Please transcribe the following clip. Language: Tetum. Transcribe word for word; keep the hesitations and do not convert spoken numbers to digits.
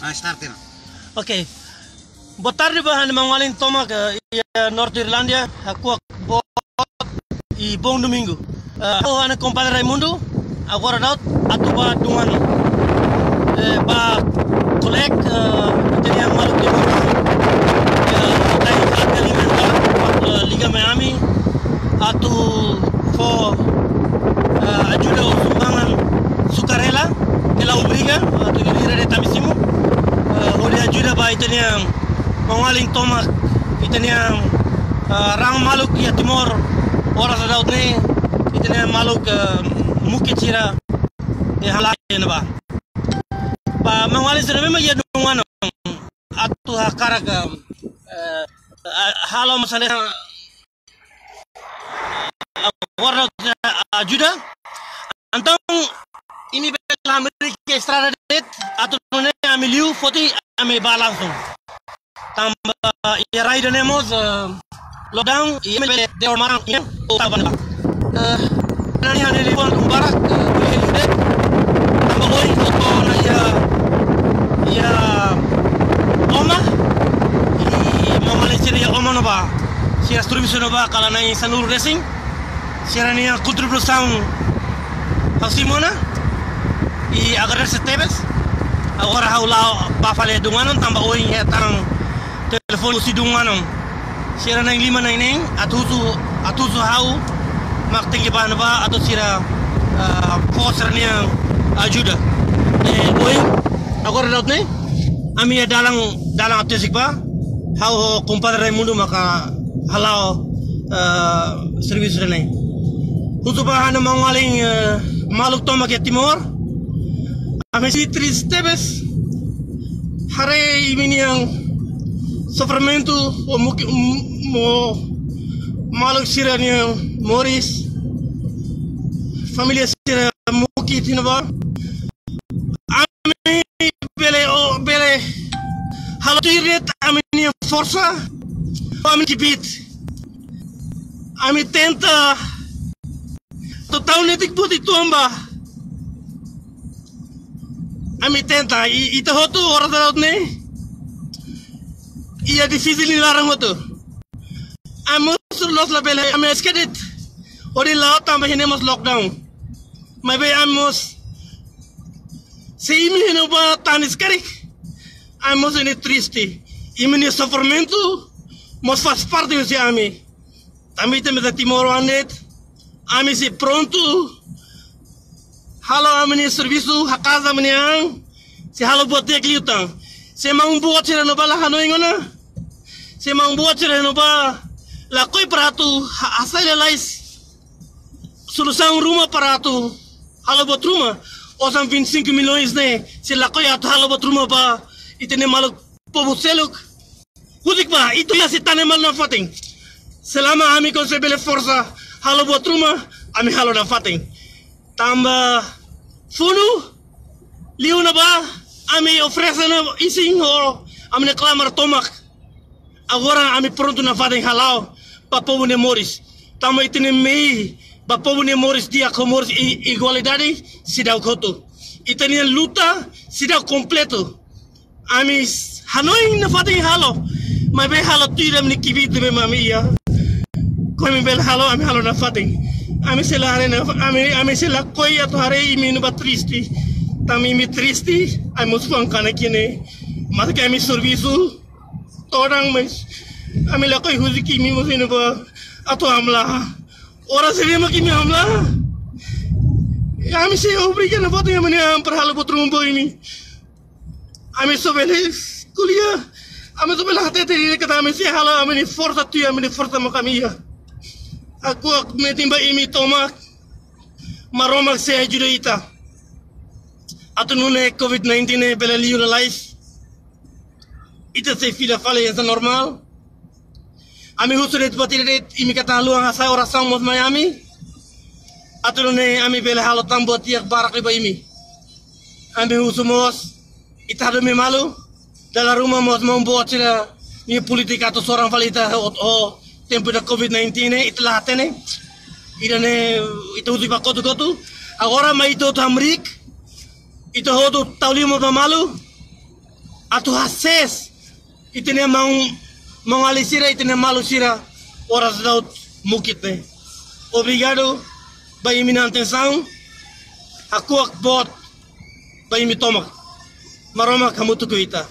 Ah, start ina. Ok. Boa tarde ba ha'u-nia maun-alin tomak iha Norte Irlanda, hakuak boot i bom domingu. Eh, ha'u ha'u-nia kompadre Raimundo, agora daudaun atu ba Dungano. Eh, ba kolek, eh, ita-nia maluk Timor. Eh, ita-nia alimentar, eh, liga mai ami, atu fó, eh, ajuda ou sumbangan sukarela, ke la obriga, atu liga diretu ami simu, eh, hodi ajuda ba ita-nia maun-alin tomak, ita-nia, eh, raan maluk iha Timor, oras daudaun ne'e, ita-nia maluk, eh, mukit sira, eh, halai ne'ebá. Ba maun-alin sira ne'ebé mak iha Dungano, atu hakarak, eh, eh, halo masalah, eh, agora, eh, ajuda. Entaun, imi bele hamriik iha estrada de'it, atu nune'e ami liu foti ami ba langsung. Tanba iha rai ida-ne'e mós, eh, lockdown, i imi bele de'it maran, i imi ou tau ba ne'ebá. Eh, nani ha'u-nia liafuan lubun barak, eh, bele liu de'it. Tanba ohin ha'u to'o ona iha, iha Oma, i maun-alin sira iha Oma ne'ebá, sira servisu ne'ebá, kala na'in sanulu-resin. Sira-nia kontribuisaun ha'u simu ona, i agradese tebes. Agora ha'u la'o ba fali Dungano, tanba ohin hetan telefone husi Dungano. Sira na'in-lima na'in-neen, atu husu, atu husu ha'u mak tenke ba ne'ebá atu sira, ah, fó sira-nia ajuda. Eh, ohin, agora daudaun ne'e, ami iha dalan, dalan atu husik ba, ha'u ho kompadre Raimundo maka hala'o, eh, servisu ne'e. Husu ba ha'u-nia maun-alin, eh, maluk tomak iha Timor. Ami sente triste tebes. Haree imi-nia sofrimentu, o muki-, mo-, maluk sira-nia moris. Família sira mukit iha ne'ebá. Ami bele, o, bele halo tuir de'it ami-nia forsa, ami kbiit. Ami tenta total netik buat itu amba. Ami tenta, i, ita hotu oras daudaun ne'e. Iha difisil nia laran hotu. Ami mós loos labele, ami hakarak de'it hodi la'o tanba iha ne'e mós lockdown. Maibé ami mós, se imi iha ne'ebá tanis karik, ami mós iha ne'e triste. Imi-nia sofrimentu mós faz parte husi ami. Tanba ita mós timoroan de'it, ami sei prontu halo ami-nia servisu, haka'as ami-nia an, sei halo buat di'ak liután. Se maun-boot sira ne'ebá la hanoin ona, se maun-boot sira ne'ebá lakohi para atu ha-, hasai lalais solusaun ruma para atu halo buat ruma, osan vinte e cinco milhões ne'e, sei lakohi atu halo buat ruma ba ita-nia maluk povu seluk. Husik ba, ita sei tane malu nafatin. Selama ami konsege bele forsa halo buat ruma, ami halo nafatin. Tanba funu, liu ne'ebá, ami oferese ona isin ho ami-nia klamar tomak. Agora ami prontu nafatin hala'o ba povu nia moris. Tanba ita-nia mehi ba povu nia moris di'ak ho moris i-, igualdade seidauk hotu. Ita-nia luta seidauk kompletu. Ami s-, hanoin nafatin halo. Maibé halo tuir ami-nia kbiit ne'ebé mak ami iha. Kuandu ami bele halo, ami halo nafatin. Ami sei la haree na, ami, ami sei lakohi atu haree imi ne'ebá triste. Tanba imi triste, ami mós fuan kanek iha ne'e. Maske ami servisu todan, mas ami lakohi husik imi mós iha ne'ebá atu hamlaha. Oras ne'ebé mak imi hamlaha, ami sei obriga nafatin ami-nia an para halo buat ruma ba imi. Ami só bele ko'alia, ami só bele hatete de'it katak ami sei halo ami-nia forsa tuir ami-nia forsa mak ami iha. Ha'u hakarak metin ba imi tomak, Maromak sei ajuda ita. Atu nune'e covid nineteen ne'e bele liu lalais. Ita sei fila fali hanesan normál. Ami husu de'it ba ita de'it, imi katak haluha hasai orasaun mós mai ami. Atu nune'e ami bele halo tan buat di'ak barak liu ba imi. Ami husu mós, ita hadomi malu. Dala ruma mós maun-boot sira-nia polítika atu soran fali ita ho, ho tempu ida covid nineteen ne'e, ita la hatene. Ida-ne'e ita husu ba kotuk-kotuk. Agora mai ita hotu hamriik. Ita hotu tau liman ba malu. atu hasees ita-nia maun, maun alin sira, ita-nia maluk sira, oras daudaun mukit ne'e. Obrigadu ba imi-nia atensaun, hakuak boot ba imi tomak. Maromak hamutuk ho ita.